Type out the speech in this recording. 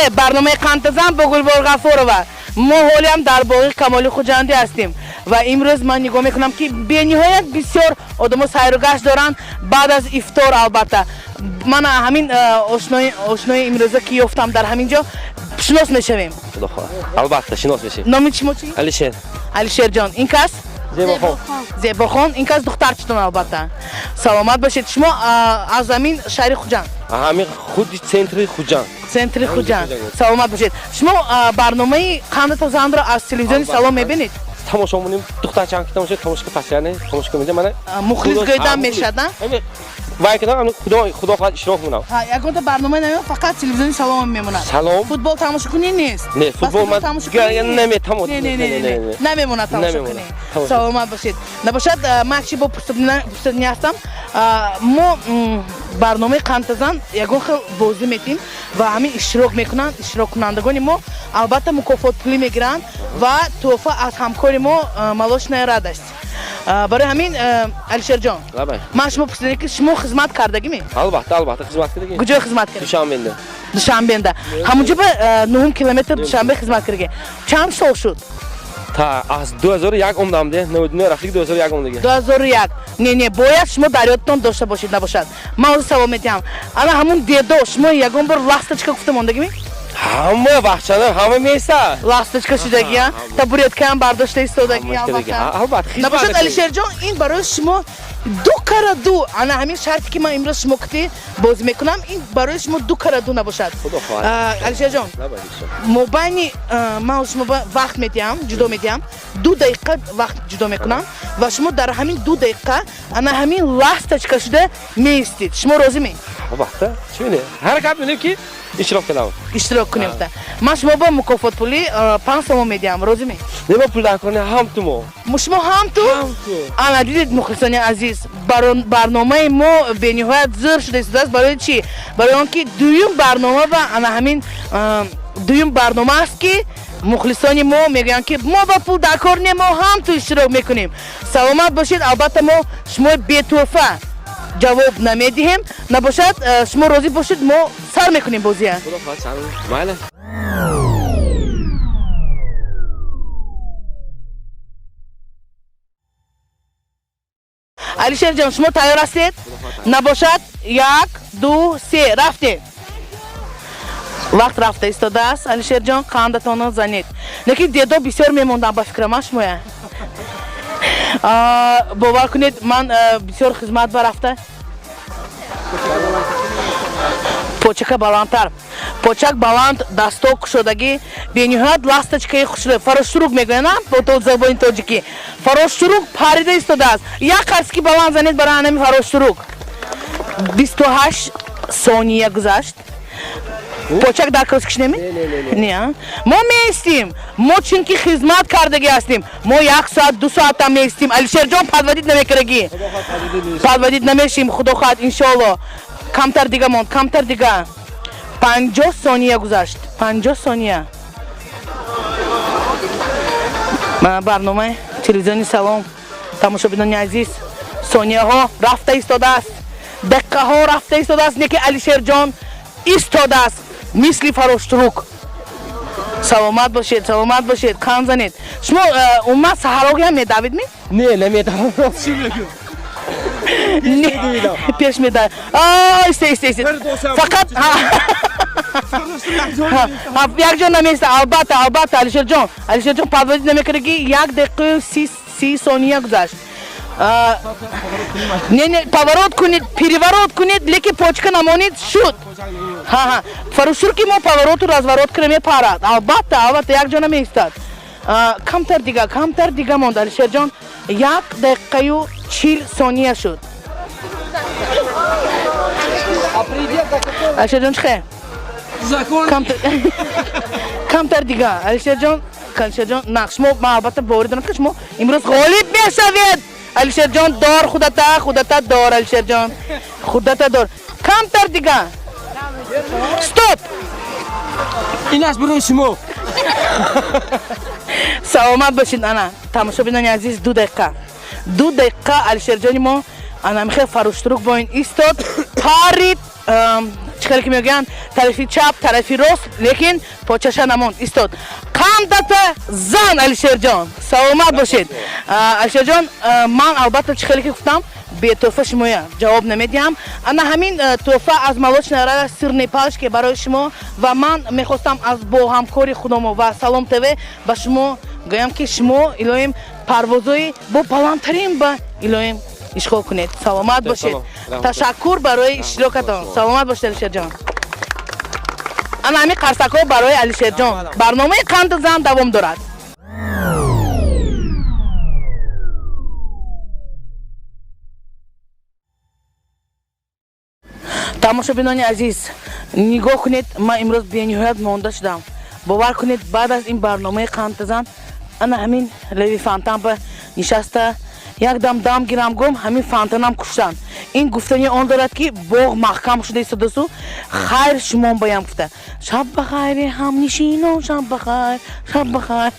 Бале, барномаи Қандтазан бо Гулбор Ғафурова. Мо ҳолиам дар боғи Камоли Хуҷандӣ ҳастем ва имрӯз ман нигоҳ мекунам, ки бениҳоят бисёр одамо сайру гашт доранд баъд аз ифтор. Албатта, ман ҳамин ошнои имрӯза, ки ёфтам дар ҳамин ҷо, шинос мешавем. Худо хоҳад, албатта, шинос мешем. Номи шумо чӣ? Алишер. Алишерҷон, ин кас? Зебохон. Зебохон, ин кас духтарчатон. Албатта, саломат бошед. Шумо аз ҳамин шаҳри Хуҷанд? Ҳамин худи центри Хуҷанд. Центри Хуҷанд. Саломат бошед. Шумо барномаи Қандатазанро аз телевизиони Салом мебинед? Тамошо мекунем. Духтарчам ки тамошо ки пасяне тамошо ки мана. Мухлис гӯйдам мешад, на? Вай кардам, худо хоҳад, иштирок мекунам. Ягонта барнома намемонад, фақат телевизиони Салом мемонад. Салом. Футбол тамошо кунӣ нест? Не, футбол ман наметамон. Не, намемонад тамошо кунӣ. Саломат бошед. Набошад, ман якчи бо пурсидани ҳастам. Мо барномаи Қандтазан ягон хел бозӣ метиҳем ва ҳамин иштирок мекунанд. Иштироккунандагони мо, албатта, мукофот пулӣ мегиранд ва тӯҳфа аз ҳамкори мо, Молочная радость. Барои ҳамин, Алишерҷон, ман шумо пурсидам, ки шумо хизмат кардагиме? Албатта, албатта, хизмат кардагӣ. Куҷо хизмат кардагӣ? Душанбенда. Душанбенда, ҳамунҷо ба нуҳум километр Душанбе хизмат кардагӣ. Чанд сол шуд? Та аз 2001 омдам, де 99 рафтик, 2001 омдага. 2001. Не, не, бояд шумо дар ёдтон дошта бошед. Набошад, ман ҳозир савол медиҳам. Ана ҳамун дедо шумо ягон бор ласточка гуфта мондагиме? Ҳама вақтчана ҳама меса. Ласточка шудагия, табуреткаам бардошта истодагӣ. Албатта. Набошад, Алишерҷон, ин барои шумо ду кара ду. Ана ҳамин шарте, ки ман имрӯз шумо кути бозӣ мекунам, ин барои шумо ду кара ду набошад. Алишерҷон, мобайни ман шумо вақт медиҳам, ҷудо медиҳам, 2 дақиқа вақт ҷудо мекунам ва шумо дар ҳамин 2 дақиқа ана ҳамин ласточка шуда меистед. Шумо розӣ ме? Албатта, чӣ не, ҳаракат мекунем, ки иштирок кунам. Иштирок кунем. Ман шумо бо мукофотпулӣ 5 сомон медиҳам, розӣ ме? Не, ма пул даркор не, ҳам ту мо. Шумо ҳам ту. Ана дидед, мухлисони азиз, барномаи мо бениҳоят зӯр шуда истодааст. Барои чӣ? Барои он ки дуюм барнома ва ана ҳамин дуюм барнома аст, ки мухлисони мо мегӯянд, ки мо ба пул даркор не, мо ҳам ту иштирок мекунем. Саломат бошед. Албатта, мо шумо бетӯҳфа ҷавоб намедиҳем. Набошад, шумо розӣ бошед, мо сар мекунем бозия. Майли. Алишерҷон, шумо тайёр ҳастед? Набошад, як, ду, се, рафтем. Вақт рафта истодааст. Алишерҷон, қандатонро занед. Лекин дедо бисёр мемондам ба фикрам, шумоя бовар кунед, ман бисёр хизмат барафта. Почака баландтар, почак баланд, дасто кушодагӣ, бениҳоят ласточкаи хушрӯ, фароштурук мегӯянд бо забони тоҷикӣ. Фароштурук парида истодааст. Як қарски баланд занед барои анами фароштурук. 28 сония гузашт. Почак дар кос неми? Не, мо меистим. Мо чунки хизмат кардагӣ ҳастем, мо як соат, 2 соатам меистим. Алишерҷон подводить намекардагӣ, подводить намешим, худо хоҳад, иншоалло. Камтар дига монд, камтар дига. 50 сония гузашт, 50 сония. Барномаи телевизиони Салом, тамошобинони азиз, сонияҳо рафта истодааст, дақиқаҳо рафта истодааст, не ки Алишерҷон истодааст мисли фароштурук. Саломат бошед, саломат бошед. Қанд занед. Шумо умуман саҳарогиам медавид ми? Не, намедавам. Пеш медавид. Исте, исте, исте, фақат якҷо намеиста. Албатта, албатта, Алишерҷон, Алишерҷон подводить намекардаги. 1 дақиқаю 30 сония гузашт. Не, не, поворот кунед, переворот кунед, лекин почка намонед. Шуд. Ҳа, фароштуруки мо повороту разворот кара мепарад. Албатта, албатта, якҷо намеистад. Камтар дига, камтар дига монд, Алишерҷон. 1 дақиқаю 40 сония шуд. Алишерҷон, чӣ хел? Камтар дига, Алишерҷон, Алишерҷон. На, шумо, ман албатта боварӣ дорам, ки шумо имрӯз ғолиб мешавед. Алишерҷон, дор худата, худата дор, Алишерҷон, худата дор. Камтар дига. Стоп! Инаш барои шумо. Саломат бошед. Ана, тамошобинони азиз, 2 дақиқа, 2 дақиқа Алишерҷони мо ана михел фароштурук бо ин истод, парид. Чӣ Чӣ хеле ки мегӯянд, тарафи чап, тарафи рост, лекин почаша намонд, истод. Қандата зан, Алишерҷон, саломат бошед. Алишерҷон, ман албатта, чӣ хеле ки гуфтам, бетӯҳфа шумоя ҷавоб намедиҳам. Ана ҳамин тӯҳфа аз молочная рада, сырные палочки барои шумо. Ва ман мехостам аз бо ҳамкори худамо ва Салом ТВ ба шумо гӯям, ки шумо илоҳим парвозҳои бо баландтарин ба илоҳим ишғол кунед. Саломат бошед. Ташаккур барои иштирокатон. Саломат бошед, Алишерҷон. Ана ҳамин қарсакҳо барои Алишерҷон. Барномаи Қанду зан давом дорад. Тамошобинони азиз, нигоҳ кунед, ман имрӯз бениҳоят монда шудам. Бовар кунед, баъд аз ин барномаи Қандзан ана ҳамин леви фонтан ба нишаста як дам дам гирам, гум ҳамин фонтанам куштанд. Ин гуфтани он дорад, ки боғ маҳкам шуда истодасу. Хайр, шумон баям гуфта, шаб ба хайри ҳамнишинон, шаб ба хайр, шаб ба хайр.